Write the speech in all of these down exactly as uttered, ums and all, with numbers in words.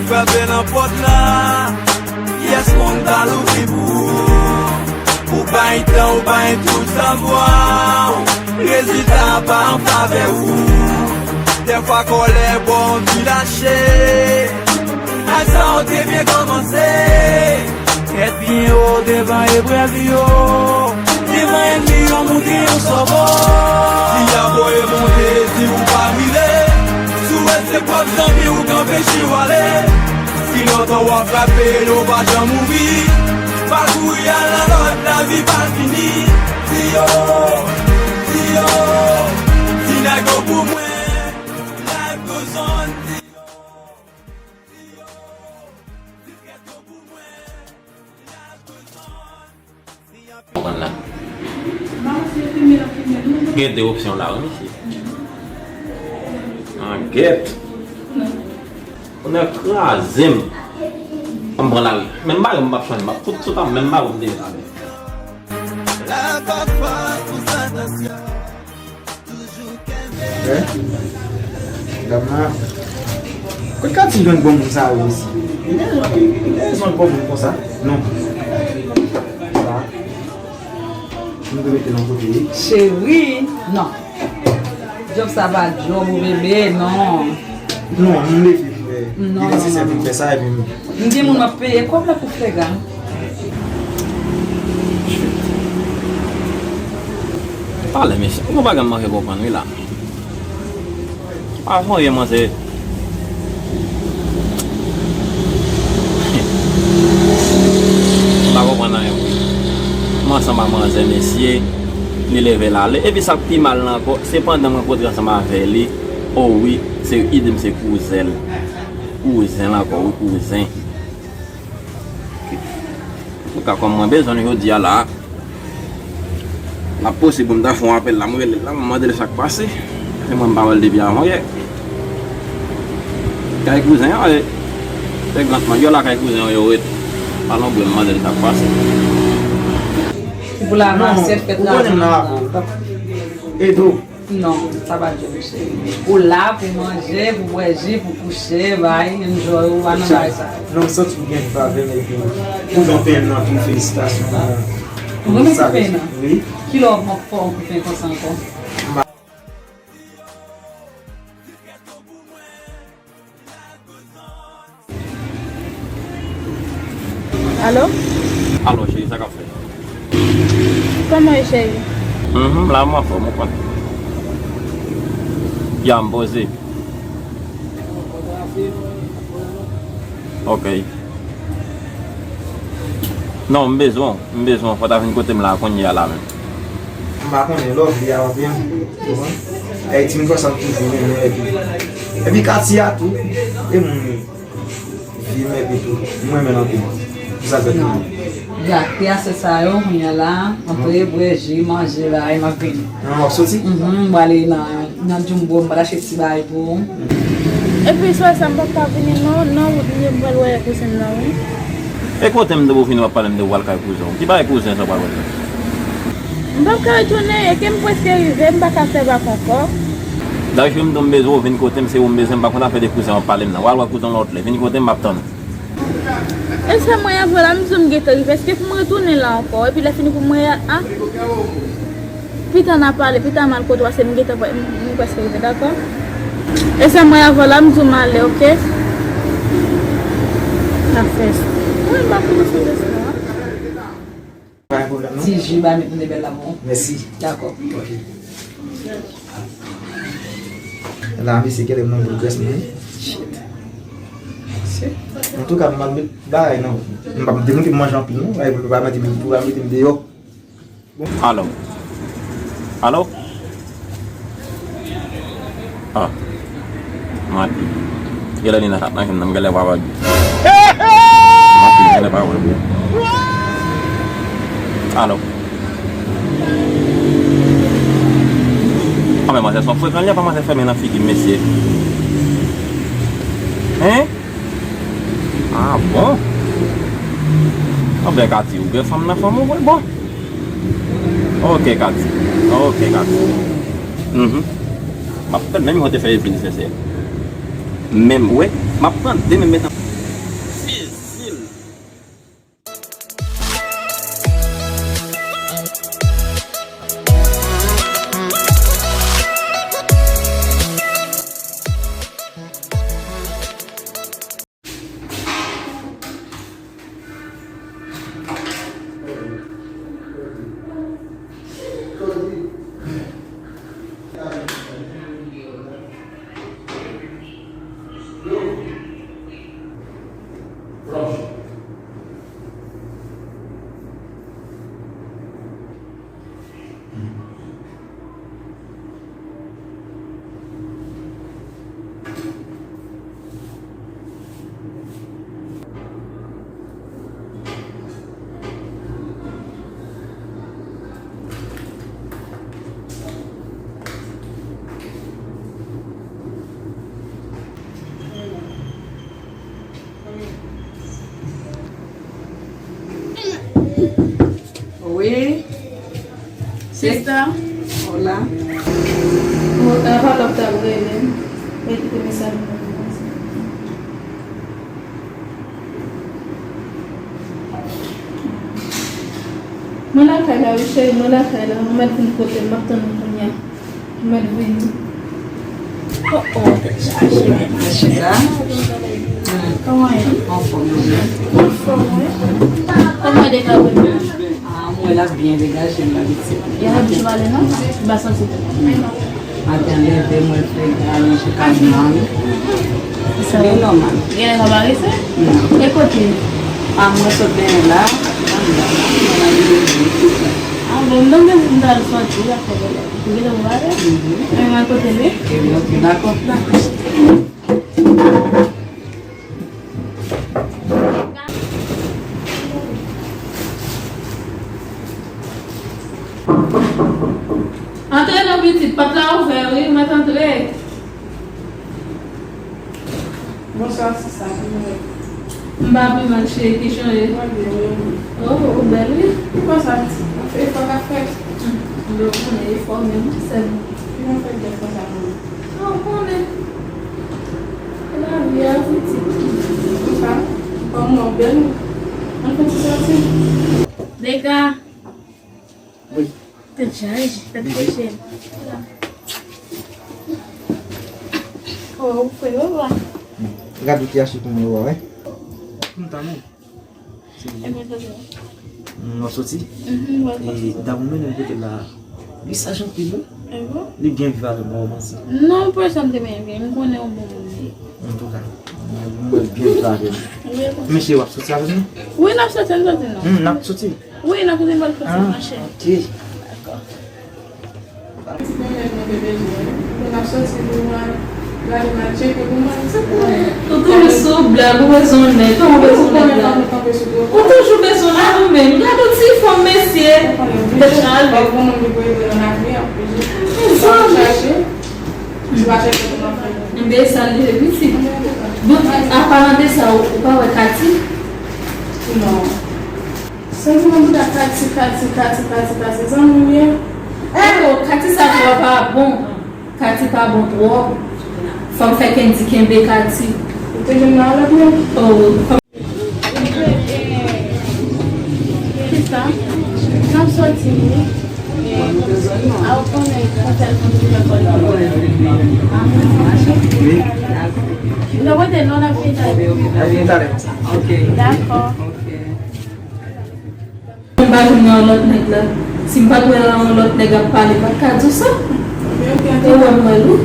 Frape nan pòt la, kiyès moun pral ouvri pou ou? Ou bay tan, ou bay tout savwa w, rezilta a pa an favè ou. Dèfwa kòlè ba w anvi lache, ak sa w te byen kòmanse. Tèt byen wo devan eprèv yo. Devan ènmi yo, moute yon sò bò. Si y a voye monte, di ou pa rive. Si w wè se pwòp zanmi w k anpeche w ale. Si lontan w ap frape, yo pa janm ouvri. Pa kouri al nan lòt, lavi pa fini. Di yo, di yo, di nèg yo pou mwen. Life goes on, di yo, di yo, di nèg yo pou mwen. Konprann la. Gen de opsyon la, wi, mesye. An gèt. Ou nan kraze m. An m pran lari. Menm bagay m p ap chanje. M ap fout sot an menm bagay m te ye la. Wè? Dam nan. Kot Katy jwenn bon moun sa yo isi? Li gen, li gen rezon l bon moun konsa. Non. Sa. M te mete l yon kote. Cheri, non. Djòb sa pa djòb ou bebe, non. Non, m leve vin fè. Non, li nesesè non, vin non. Fè sa epi m. M gen moun m ap peye kòb la pou fè gang. Pale, mesye. Ou bagay m manke konprann, wi, la. Pa voye manzè. M pa konprann anyen. M ansanm a manzè, mesye. Li leve l ale. Epi sa k pi mal la ankò, se pandan m rankontre ansanm avè li. O wi, se ide m se kouzen l. Kouzen l ankò, wi, kouzen. Antouka, kòm mwen bezwen l jodi a la, l ap posib pou m ta fè yon apèl la, m rele l la, m mande l sa k pase. Se mwen m pa wè l depi avan yè. Kay kouzen an, e, se grann mangyòl la kay kouzen an yo ret. Alon bwè, m mande l sa k pase. Pou la non, masyèt fèt ou konnen m nan avè w, t ap ede w. Non, sa pa djòb, cheri. Ou la pou manje, pou bwè ji, pou kouche, bay, enjoy, ou pa nan bagay sa. Non, m santi w gen vibe avè m epi ou jan w penyen m nan tou, felisitasyon. Ou renmen kou penyen nan? Wi. Kilè w ap fè yon kou penyen konsa ankò? Alo? Alo, cheri, sa k ap fèt? Kòman w ye, cheri? Mhm, la, m anfòm, ou konn. Ya, m poze. Ok. Non, m bezwen w, m bezwen w. Fò w ta vin kote m la, kounye a la menm. M pa konnen, love li a w ap byen. Ou konprann? Ayiti, m kwè sa m toujou renmen, epi, epi Katia tou, e moun li. Vye mèt li tou. M renmen l anpil. Pou sa l fè tou. Gate asyèt sa yo, kounye a la, antre, bwè ji, manje, bay, m ap vini. Nan w ap soti? Mhm, m prale nan, nan Jumbo, m pral achte ti bay pou ou. Epi, sou sa, m p ap ka vini non, nan wout m ye, m pral wè kouzen m nan, wi. E kote m te pou vini, w ap pale m de w al kay kouzen w. Ki bagay kouzen sa w pral wè la? M p ap ka retounen, e ke m prèske rive, m pa ka fè bak ankò. Dayè, m di w m bezwen w vin kote m, se ou m bezwen, m pa konn afè de kouzen w ap pale m nan. W al wè kouzen w lòt lè, vini kote m, m ap tann ou. E sè mwen avè w la, m di w m gentan rive, èske pou m retounen la ankò, epi lè fini pou mwen a, a? Pita n a pale, pita m al kote w, paske m gentan, m, m prèske rive, dakò? E sè mwen avè w la, m di w m ale, oke? N ap fè sa. Mwen, m pa konnen sou leson an. Pa gen pwoblèm, non? Ti ji ba met nou de bèl la bon. Mèsi. Dakò. Ok. La, mesye, genlè m nan boul grès mwen. Shit. Shit. Antouka, m ap met bagay nan. M p ap demoute m manje anpil, non. Bagay pou pa mete m, pou pa mete m deyò. Alo. Alo. Ah. Mati. Genlè li nan chat nan, nan genlè pa wè. Mati, genlè pa wè byen. Alo. Ah, men manzè son frekan, li a pa manzè fèmen nan figi m, mesye. Hein? Ah, bon? Anben, Katy, ou gen fanm nan fanm ou vre, bon. Ok, Katy. Ok, Katy. Mhm. M ap tann menm jan w te fè Evelyne sensè. Menm, wi. M ap tann de menm etan. Sista. Hola. Mwen ta pa lòp ta rele m. Mwen kite mesaj mwen. Mwen lakay la, wi, cheri, mwen lakay la. Mwen mèt vin kote m, m ap tann ou kounye a. Mwen mèt vini. Oh, oh, tèt chaje, mwen chaje. Chita. Kòman ye? Anfòm, wi. Anfòm, wi. Kòman ye, dekabri? Ah, mwen la byen degaje m la, pitit. Yo pa bezwen pale non? Ba santi tou. Maten leve, mwen fè gale, je ka nan. Sa yo nòmal. Genlè pa parese? Non. E kote? Ah, mwen sot benyen la. Ah, bon, m tande m ta al soti, la fè genlè. Ou genlè ou pale? Mhm. Men mwen kote li? Ebyen, ok, dakò. Dakò. Antre non pitit, pòt la ouvè wi, ou mèt antre. Bonswa sista, kòman w ye? M pa pi mal cheri, ki jan w ye? Mwen byen, mwen byen. Oh, ou bèl wi. Ou konsa pitit, efò k ap fèt. Hmm, m konnen efò menm, sèl. Ki jan w fè bèl konsa mwen? Ah, ou konnen. Se lavi a, pitit. Konsa, kòm mwen bèl, ann fè ti sòti. Dega. Wi. Tèt chaje, tèt chaje. Oh, ou fè yo la. Hmm. Gade ou ki achte pou mwen, wè. Kontan non. Ebyen, tande. Mm, w ap soti? Mhm, w ap soti. E dam ou mennen m kote la, li saj anpil, wi. E bon? Li byen viv avè m, w ap panse? Non, pèsonn te mennen byen, m konnen w bon moun li ye. Antouka, mwen, mwen byen viv avè m. Wi, w ap soti avè m, non? Wi, n ap soti, n soti, non. Mm, n ap soti? Wi, n ap soti, n pral soti, ah, mache. Ok. Dakò. Ti bebe, mwen te bezwen. Pou n ap soti pou mwen gade match, epi pou mwen, se pou mwen. Ou toujou sou blag, ou bezwen nèg. Kòman ou bezwen nèg la? Ou toujou bezwen nèg ou menm. Gade yon ti fanm, mesye. Tèt chaje. Ou bon moun ki pou ede nan lavi a. Mezanmi. Chache. Ou pa chèche pou mwen fè. M te salye pitit. Bon, aparan de sa, ou, ou pa wè Kati? Non. Santi mwen bouda Kati, Kati, Kati, Kati, Kati, zanmi m ye. Oh, Kati sa twò pa bon. Kati pa bon twòp. Fò m fè Kendy kenbe Kati. Ou te jwenn nan lòt nèg? Oh, fò m... Kisa? N ap sòti, wi. A, ou konnen, konsèy konn tou fè kòl. Wi. N ap rete non, n ap vin talè. N ap vin talè. Ok. Dakò. Ok. M pa jwenn nan lòt nèg la. Si m pa t wè yon lòt nèg ap pale, m pa t ka di w sa. Ou wè m wè l wi.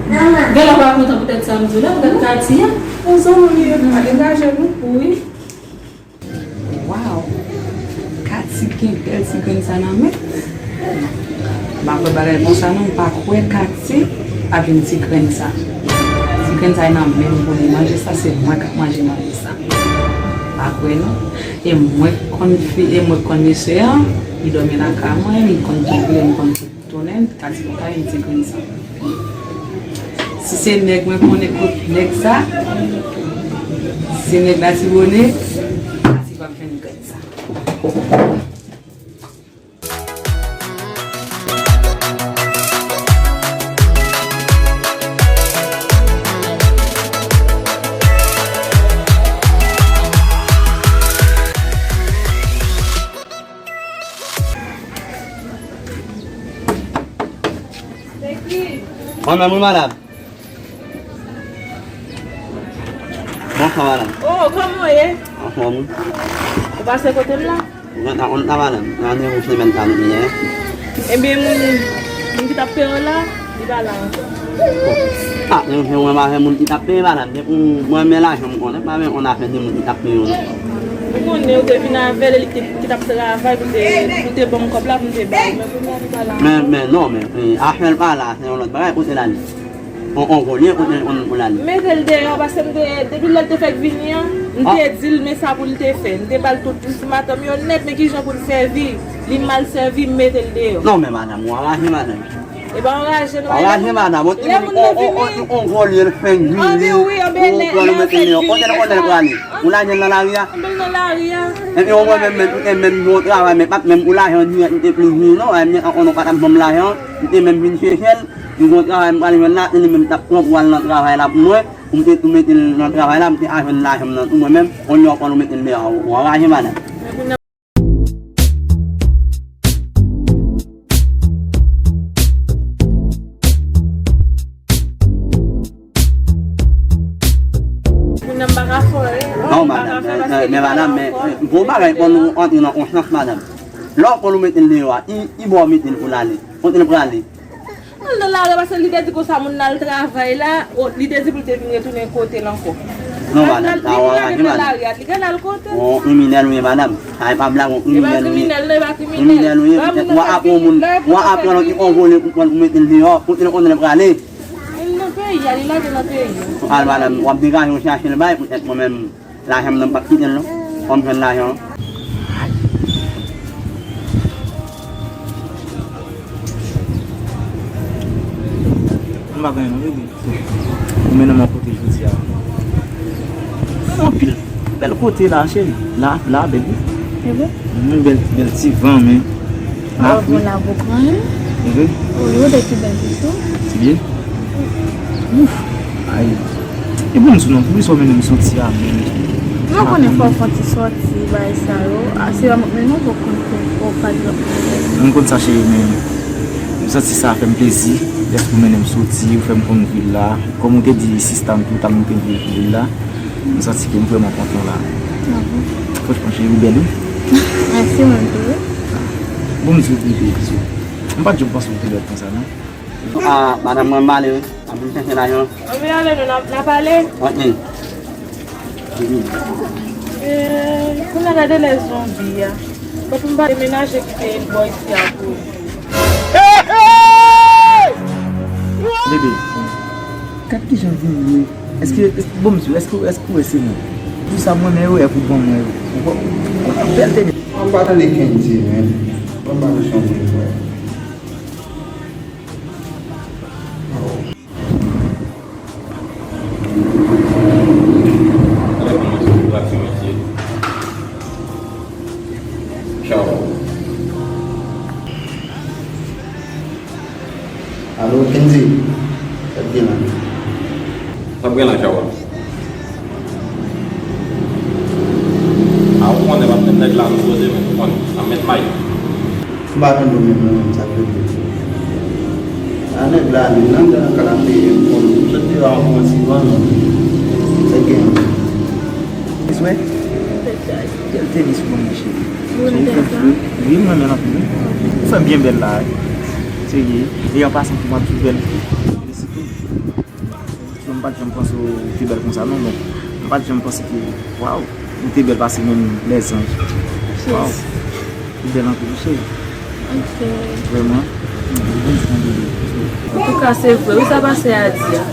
Gen lè w pa kontan poutèt sa m di w la, poutèt Kati a. Yon zanmi m li ye, pa degaje nou. Wi. Waw. Kati gen bèl ti grenn sa nan men. M pa kwè bagay konsa non, m pa kwè Kati ap vin ti grenn sa. Ti grenn sa e nan men m pou li manje sa, se mwen k ap manje manje sa. Pa kwè non. E mwen k konn fi, e mwen k konn mesye an, li dòmi lakay mwen, li konn tout vre, m konn tout tounen, Kati pa ka vin ti grenn sa. Si se nèg mwen konnen kot nèg sa, si se nèg la ti bone, Kati p ap vin grenn sa. Mwen menm wi, madanm. Bonswa, madanm. Oh, kòman w ye? Anfòm wi. Ou pase kote m la? Mwen ta konn travay la, nan yon semèn sa nou genyen. Ebyen, moun, moun ki t ap peye w la, li pa la ankò. Ah, men mwen pa fè moun ki t ap peye, madanm. Se pou mwen, men lajan m konnen, pa men yon afè de moun ki t ap peye w, non. Ou konnen, ou te vin avè l, li te, ki t ap travay pou te, pou te ban m kòb la, pou m te ba ou. Men kounye a, li pa la ankò. Men, men non, men, eh, afè l pa la, se yon lòt bagay, kote l ale? On, on, kounye a, kote, kote, kote l ale? Mete l deyò, paske m te, depi lè l te fèk vini an, m te di l, men sa pou l te fè. M te ba l tout ultimatum yo nèt, men ki jan pou l sèvi. Li mal sèvi, m mete l deyò. Non, men madanm, ou anraje, madanm. E pa anraje nou. Anraje, madanm, on timoun, on, on, on, on gwo lye l fenk vini, ou pran l ou mete l deyò. Kote l konnen l prale? Ou lage l nan lari a? Anben l nan lari a. Epi ou wè menm, menm, ou te menm gen yon travay, men pa t menm pou lajan dirèk, ou te plis vini, non, men an konnen ou pa t ap ban m lajan, ou te menm vin chèche l, m gen yon travay m pral jwenn la, e li menm t ap pran pou al nan travay la pou mwen, ou te tou mete l nan travay la, m te al jwenn lajan m nan tou mwen menm, kounye a ou pran l ou mete l deyò, ou anraje, madanm. Non, madanm, men, men, men, madanm, men, eh, bon bagay pou nou antre nan konsyans, madanm. Lè w pou nou mete l deyò a, ki, ki bò w mete l pou l ale? Kote l prale? Al nan lari a, paske li te di konsa moun nan al travay la, o, li te di pou l te vin retounen kote l ankò. Non, madanm, sa w anraje, madanm. Li gen al kote l. Yon kriminèl ou ye, madanm. Sa e pa blag, yon kriminèl ou ye. E pa kriminèl, non, e pa kriminèl. Kriminèl ou ye, petèt w ap pran yon moun, w ap pran yon ti konvole pou, pou mete l deyò, kote l konnen l prale. Li nan peyi a, li lage nan peyi a. Al, madanm, w ap degaje w chache l bay, petèt mwen menm. Lajan m nan m p ap kite l non. Fò m jwenn lajan an. M pa gen anyen non, bebe. Ou mennen m yon kote jodi a. Anpil. Bèl kote la, cheri. La, la, bèl wi. E vre? Yon bèl, bèl ti van, men. Ou bon la pou pran, wi. Wi. Ou yo de ki bèl tou. Ti byen? Ouf. Ay. E bon, m di w non, poukisa w mennen m soti a menm? Mwen konnen fò w fè yon ti soti, bagay sa yo. A, se yon moun menm ou konn fè, ou pa di. M konn sa, cheri, men m santi sa fè m plezi. Lèske w mennen m soti, ou fè m konn vil la. Kòm ou te di sista m tou, w t al monte vil, vil la. M santi ke m vrèman kontan la. Franchman, cheri, ou bèl, wi. Mèsi, mwen tou. Bon, m di w, bebe, bizou. M pa t janm panse w te bèl konsa, non. Ah, madanm mwen, m ale, wi. M ap vin chèche lajan. Ann vin ale, nou, n ap, n ap ale. Ok. Eh, kounye a gade lè zonbi a. Fòk m pa demenaje kite l bò isi a tou. Bebe, gad kijan l vin ye. Èske, èske, bon, m di w, èske, èske w wè se mwen? Pou sa mwen, men yo, èk ou ban mwen yo. Ou wè, ou wè, bèl teni. Mwen pa tande Kendy, men. Mwen pa nou sonje, frè. Alo, Kendy. Sa k gen la? Sa k gen la, Chawa? A, ou konnen m ap met nèg la nan koze, men ou konnen, m ap met may. M pa tande w menm non, menm sa k fè di. A nèg la, li nan, nan kanape, m konn, m sot deyò a, m pran ti van, non. Sa k gen? Bezwen? Kèl tenis ou ban mwen, cheri? Ou renmen tenis la? Wi, m renmen l anpil, wi. Ou fè m byen bèl la, wi. Serye. E an pasan tou, m ap di w bèl tou. Mèsi tou. Bon, m pa t janm panse w te bèl konsa, non, men m pa t janm panse ke, waw, ou te bèl pase menm lèzanj. Waw, ou bèl anpil, wi, cheri. Ok. Vrèman. Bon, bon, bon. Antouka, se vre, wi, sa pase a di a.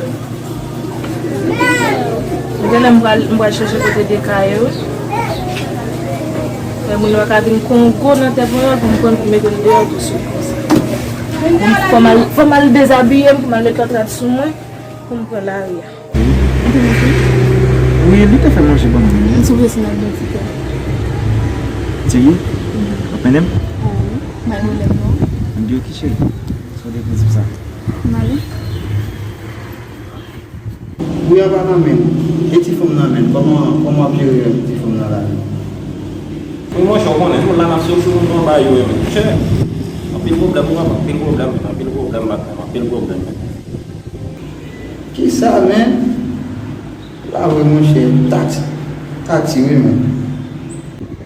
Genlè m pral, m pral chèche kote dekaye, wi. Men moun yo ka vin kon gwo nan tèt mwen, pou m pran, pou m mete l deyò tou swit konsa. Fò m al, fò m al dezabiye m, pou m al met yon trad sou mwen. Pou m pran lari a. Wi. Ou te monte? Wi, li te fè manje ban mwen, wi. M sou vle si n al byen ti kè. Serye? Wi. W ap mennen m? Ah wi. M al rele m non. M di w ki cheri. Sa w te vle di m sa? M ale. Bouya pa nan men m. E ti fanm nan men m. Kòman, kòman w ap jere ti fanm nan la menm? Wi, monchè, ou konnen, nou la n ap soufri, nou pran ba yo, men. Monchè, anpil pwoblèm, wi, anpil pwoblèm, men, anpil pwoblèm, patnè, anpil pwoblèm, men. Kisa, men? La vre, monchè, tati, tati, wi, men.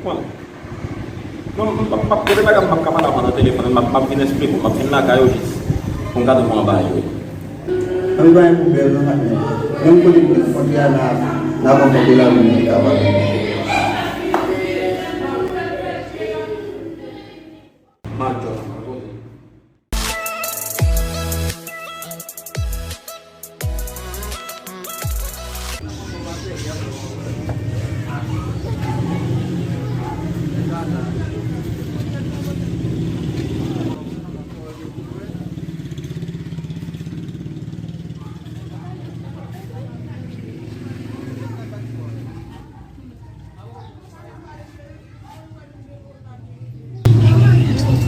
Bon. Non, m, m, m, m, gen de bagay m p ap ka pale avè w nan telefòn, m ap, m ap vin eksplike w, m ap vin lakay ou jis pou m gade w anba yo. Anben, pa gen pwoblèm, non, patnè. Menm kote m te rankontre a, n a, n a rankontre la, nou ka pale.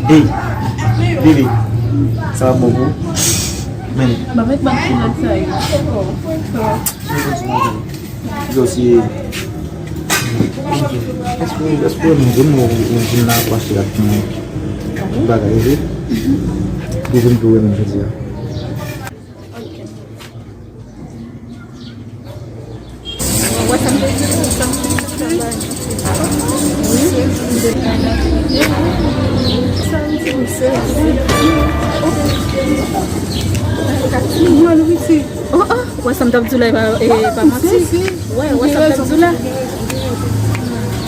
Hey, bebe, sa va bon pou ou? Men, m ap met bak kilòt sa yo. Yo, se, èske, èske w renmen jwenn mwen, ou jwenn la pou achte ak yon bagay, wi? Ou jwenn pou renmen jodi a. Wè sa m te di ou, sa m te di ou, sa m te di ou. Sa m di ou, se, se. Mwen, Louis, oh, oh, wè sa m t ap di w la, e pa, e pa manti. Wè, wè sa m t ap di w la.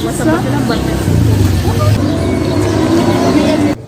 Wè sa m t ap di w la, m pa t fè.